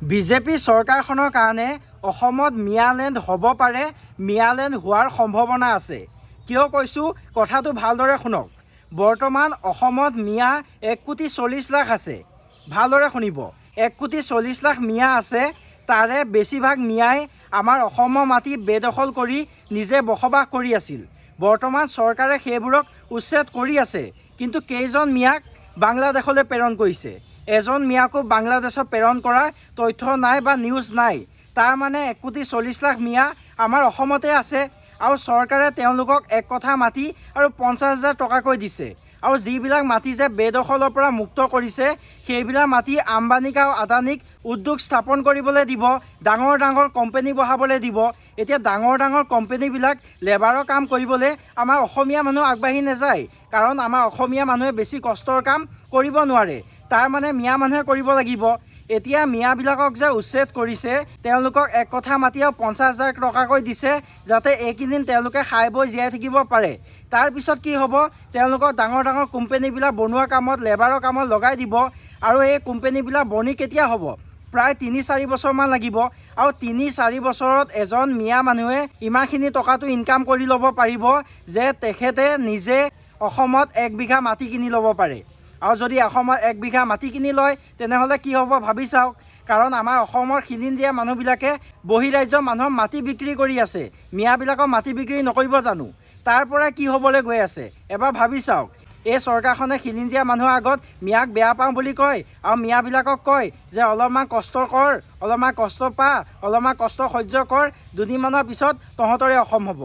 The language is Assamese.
বিজেপি চৰকাৰখনৰ কাৰণে অসমত মিয়ালেণ্ড হ'ব পাৰে, মিয়ালেণ্ড হোৱাৰ সম্ভাৱনা আছে। কিয় কৈছোঁ, কথাটো ভালদৰে শুনক। বৰ্তমান অসমত মিয়া 1 কোটি 40 লাখ আছে। ভালদৰে শুনিব, 1 কোটি 40 লাখ মিয়া আছে। তাৰে বেছিভাগ মিয়াই আমাৰ অসমৰ মাটি বেদখল কৰি নিজে বসবাস কৰি আছিল। বৰ্তমান চৰকাৰে সেইবোৰক উচ্ছেদ কৰি আছে, কিন্তু কেইজন মিয়াক বাংলাদেশলৈ প্ৰেৰণ কৰিছে? এজন মিয়াকো বাংলাদেশত প্ৰেৰণ কৰাৰ তথ্য নাই বা নিউজ নাই। তাৰ মানে 1 কোটি 40 লাখ মিয়া আমাৰ অসমতে আছে আৰু চৰকাৰে তেওঁলোকক এক কঠা মাটি আৰু 50,000 টকাকৈ দিছে। আৰু যিবিলাক মাটি যে বেদখলৰ পৰা মুক্ত কৰিছে, সেইবিলাক মাটি আম্বানীক আৰু আদানীক উদ্যোগ স্থাপন কৰিবলৈ দিব, ডাঙৰ ডাঙৰ কোম্পেনী বহাবলৈ দিব। এতিয়া ডাঙৰ ডাঙৰ কোম্পেনীবিলাক লেবাৰৰ কাম কৰিবলৈ আমাৰ অসমীয়া মানুহ আগবাঢ়ি নাযায়, কাৰণ আমাৰ অসমীয়া মানুহে বেছি কষ্টৰ কাম কৰিব নোৱাৰে। তাৰ মানে মিয়া মানুহে কৰিব লাগিব। এতিয়া মিয়াবিলাকক যে উচ্ছেদ কৰিছে, তেওঁলোকক এক কঠা মাটি আৰু 50,000 টকাকৈ দিছে, যাতে এইকেইদিন তেওঁলোকে খাই বৈ জীয়াই থাকিব পাৰে। তাৰপিছত কি হ'ব? তেওঁলোকক ডাঙৰ ডাঙৰ কোম্পেনীবিলাক বনোৱা কামত, লেবাৰৰ কামত লগাই দিব। আৰু এই কোম্পেনীবিলাক বনি কেতিয়া হ'ব? প্ৰায় 3-4 বছৰমান লাগিব। আৰু 3-4 বছৰত এজন মিয়া মানুহে ইমানখিনি টকাটো ইনকাম কৰি ল'ব পাৰিব যে তেখেতে নিজে অসমত এক বিঘা মাটি কিনি ল'ব পাৰে। আৰু যদি অসমত এক বিঘা মাটি কিনি লয়, তেনেহ'লে কি হ'ব ভাবি চাওক। কাৰণ আমাৰ অসমৰ খিলঞ্জীয়া মানুহবিলাকে বহিৰাজ্যৰ মানুহক মাটি বিক্ৰী কৰি আছে, মিয়াবিলাকৰ মাটি বিক্ৰী নকৰিব জানো? তাৰ পৰা কি হ'বলৈ গৈ আছে এবাৰ ভাবি চাওক। এই চৰকাৰখনে খিলঞ্জীয়া মানুহৰ আগত মিয়াক বেয়া পাওঁ বুলি কয় আৰু মিয়াবিলাকক কয় যে অলপমান কষ্ট কৰ, অলপমান কষ্ট পা, অলপমান কষ্ট সহ্য কৰ, দুদিনমানৰ পিছত তহঁতৰে অসম হ'ব।